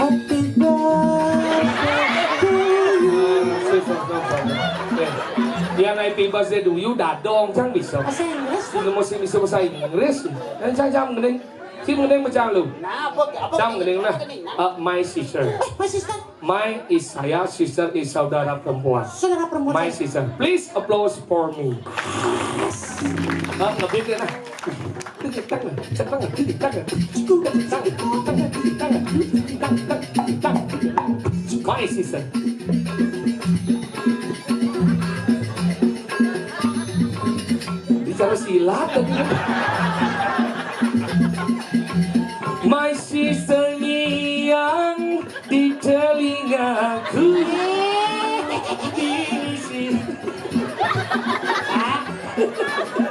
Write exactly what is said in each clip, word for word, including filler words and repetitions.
Happy birthday to you. Yan happy birthday to you, dadong, cang bisa. Bahasa Inggris. Sino mesti bisa bahasa Inggris? Yan cang, cang mending, si mending macam lu. Nah, apa, apa Cang mending nah. Apa ni? Uh, my sister. My sister. My is saya, sister is saudara perempuan. Saudara perempuan. My sister. Please applause for me. Ah, ngebit ya nah. My sister. Bicara silat tadi. My sister yang di telingaku. Ini sih.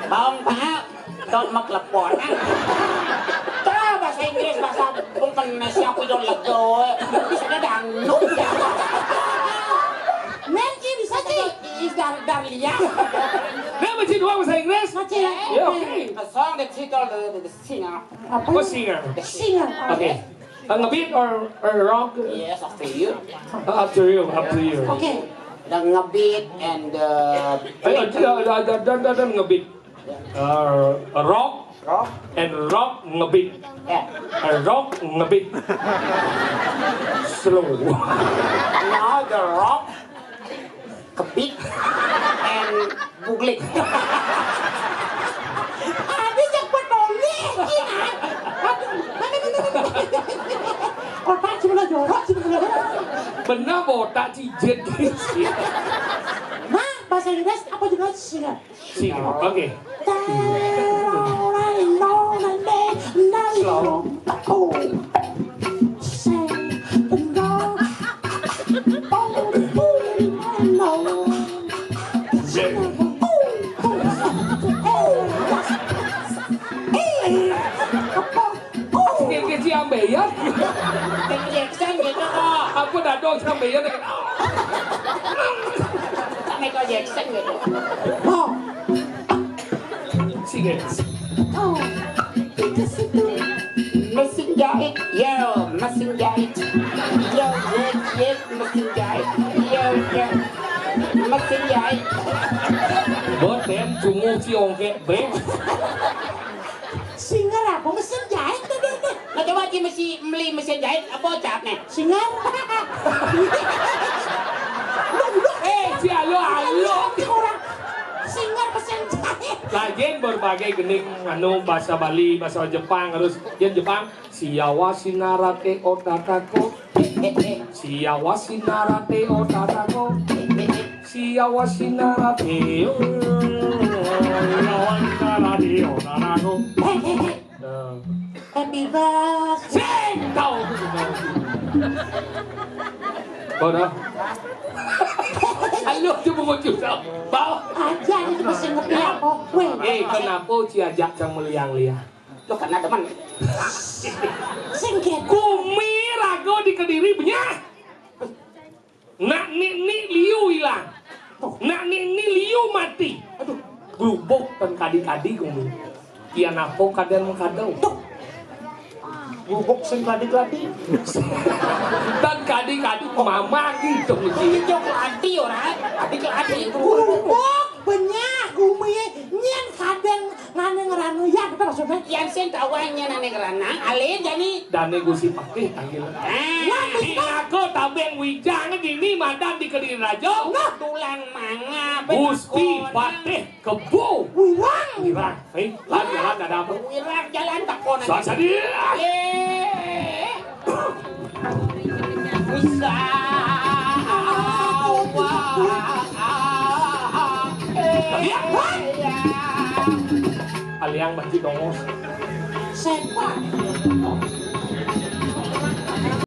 Bong, Pak. Dangdut mah klepon. Tah, bahasa Inggris, bahasa pungken siap idol lego. Bisa ada dangdut ya. Nen, Ci, bisa, Ci. Is Dar Darlia. Nah, Maci doang bahasa Inggris. Maci. Ya, oke. A song that title the, the singer. Apa? Oh, singer. Singer. Oke. A ngebeat or, or rock? Yes, up to you. Uh, up to you, up to you. Oke. The ngebeat and the Ayo, ada, ada, ada, ada, ada ngebeat. Uh, rock. Rock. And rock ngebeat. Yeah. Uh, rock ngebeat. Slow. Now the rock kebit and buglik. Ada yang peduli. Aduh, mana, mana, mana, mana. Otak sebelah jorok, sebelah jorok. Benar botak cijet. Nah, bahasa Inggris apa juga sih? Singer. Oke. Slow. Oke, oke, Ciambeyan. Michael Jackson gitu kok. Aku dadong Ciambeyan. Michael Jackson gitu. Oh. Sige. Oh. Mesin jahit, yo, mesin jahit. Yo, jahit, jahit, mesin jahit. Yo, yo. Mesin jahit. Boten, cunguh si ongkek, be. Singer apa mesin jahit tuh, Dede? Nah, coba Ci mesi, meli mesin jahit, apa cap nih? Singer. Lu, lu. Eh, si ayo, ayo. Orang singer mesin jahit. Lagian berbagai gening anu bahasa Bali, bahasa Jepang, harus yang Jepang. Siawa sinarate otatako. Eh, eh, eh. Siawa sinarate otatako. Eh, eh, eh. Siawa sinarate. Siawa sinarate otatako. Eh, eh, eh. Nah. Happy birthday. Sing, tahu. Kau dah. Ayo, coba kau cuci. Bau. Aja itu masih ngerti apa? Weh. Eh, kenapa Ci ajak cang meliang-liang? Lo karena demen. Sing gitu. Kumi rago di Kediri benyah. Nak nik-nik liu ilang. Nak nik-nik liu mati. Aduh, grubuk tan kadi-kadi kumi. Kian apa kadang kadang. Tuh. Grubuk sing kadi-kadi. Tan kadi-kadi mama gitu mesti. Itu keladi orang. Kadi keladi grubuk. Grubuk benyah kumi nyen kadang Ngane ngerana, ya, apa maksudnya? Yang sen tawannya nane ngerana, ale jani. Dane Gusti Patih tanggil. Ah, aku tabeng wijang dini madan di Kediri Raja. Nah. Tulang manga. Gusti Patih Kebo. Wirang. Wirang. Eh, lan jalan ada apa? Wirang jalan takon. Sasadi. Eh. Bisa. Iya. Aliang banci dongos. Setan.